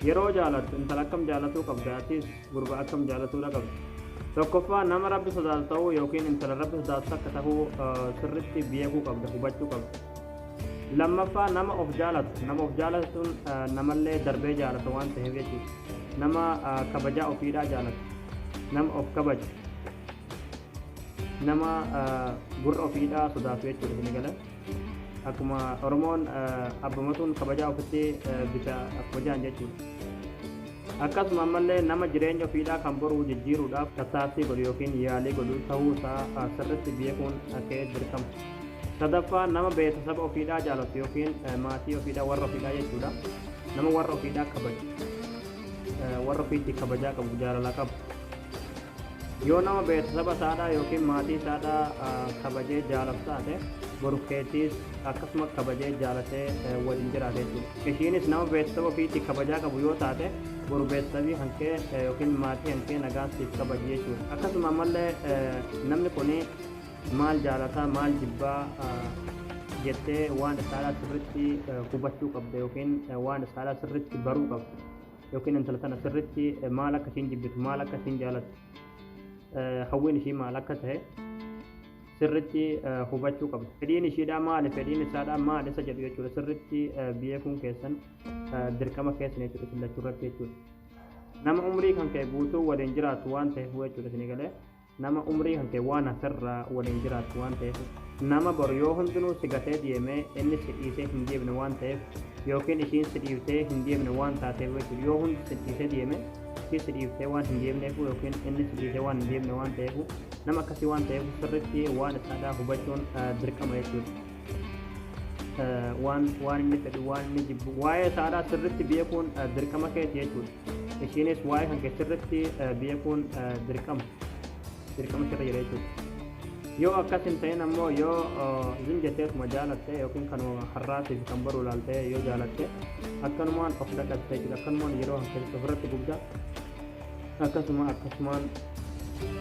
Yeroo jaalattu intala akkam jaalatuu qabda, atis gurba akkam jaalatuudha qabda? Tokkoffaa, nama Rabbi sodaatu ta'uu yookiin intala Rabbi sodaatu takka ta'uu sirritti beekuu qabda, hubachuu qabda. Lammaffaa, nama of jaalatu. Nama of jaalatuun namallee darbee jaalata waan ta'eef jechuudha. Nama kabajaa ofiidhaa jaalatu, nama of kabaju, nama gurra ofiidhaa sodaatu jechuudha. Isin gala, akkuma Oromoon abbamatuun kabajaa ofitti bita akkuma jaan jechuudha. Akkasuma ammallee nama jireenya ofiidhaa kan boruu jijjiiruudhaaf tattaaffii godhu yookiin yaalii godhu ta'uu isaa sirritti beekuun akka dirqama. Sadaffaa, nama beeksisa ofiidhaa jaalatu yookiin maatii ofiidhaa, warra ofiidhaa jechuudha. Nama warra ofiidhaa kabaju, warra ofiitti kabajaa qabu, jaalala qabu. Yoo nama beeksisa isaadhaa yookiin maatii isaadhaa kabajee jaalatu taate, boru keetiis akkasuma kabajee jaalatee waliin jiraata jechuudha. Ishiinis nama beeksisa ofiitti kabajaa qabu yoo taate, boru beeksisabii hankee yookiin maatii hankee nagaan siif kabaji jechuudha. Akkasuma ammallee namni kun maal jaalataa, maal jibbaa jettee waan isaadhaa sirritti hubachuu qabda yookiin waan isaadhaa sirritti baruu qabda, yookiin intala tana sirritti maal akka ishiin jibbitu, maal akka ishiin jaalattu, hawwiin ishii maal akka ta'e sirritti hubachuu qabda. Fedhiin ishiidhaa maali, fedhiin isaadhaa maal isa jedhu jechuudha, sirritti beekuun keessan dirqama keessan jechuudha, isin lachuu irratti jechuudha. Nama umrii kan ka'e guutuu waliin jiraatu waan ta'eef jechuudha. Isin galee, nama umrii kan ka'e waan hafirraa waliin jiraatu waan ta'eef, nama boru yoo hundinuu si gatee deemee inni si dhiisee hin deemne waan ta'eef, yookiin ishiin si dhiiftee hin deemne waan taateef jechuudha. Yoo hundi si dhiisee deeme ishii si dhiiftee waan hin deemneef, yookiin inni si dhiisee waan hin deemne waan ta'eef, nama akkasii waan ta'eef sirriitti waan isaadhaa hubachuun dirqama jechuudha. Waan inni fedhu, waan inni jibbu, waa'ee isaadhaa sirriitti beekuun dirqama keeti jechuudha. Ishiinis waa'ee kan kee sirriitti beekuun dirqama sirra jira jechuudha. Yoo akkas hin ta'in ammoo, yoo zim jetteetuma jaalatte yookiin kanuma har'aatiif kan boru ilaaltee yoo jaalatte, akkanumaan of dadhabte jechuudha. Akkanumaan yeroo kan keessatti ofirratti gubda, akkasuma akkasumaan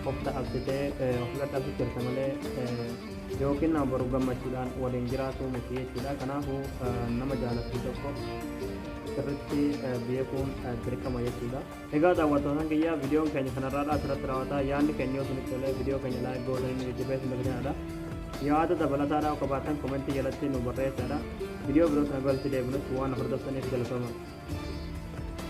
of ta'absitee of dadhabsitu jirta malee yookiin nama boru gammachuudhaan waliin jiraatu miti jechuudha. Kanaafuu nama jaalattu tokko sirritti beekuun dirqama jechuudha. Egaa daawwattoota kiyyaa, viidiyoon keenya kanarraa asirratti raawwata. Yaadni keenya yoo isinitti tolee, viidiyoo keenya like gootanii nu jajjabeessuun dagatinaa. Yaada dabalataadhaa qabaatan comment jalatti nu barreessadha. Viidiyoo biroo sana galti deebinutti waan hordoftaniif galatooma.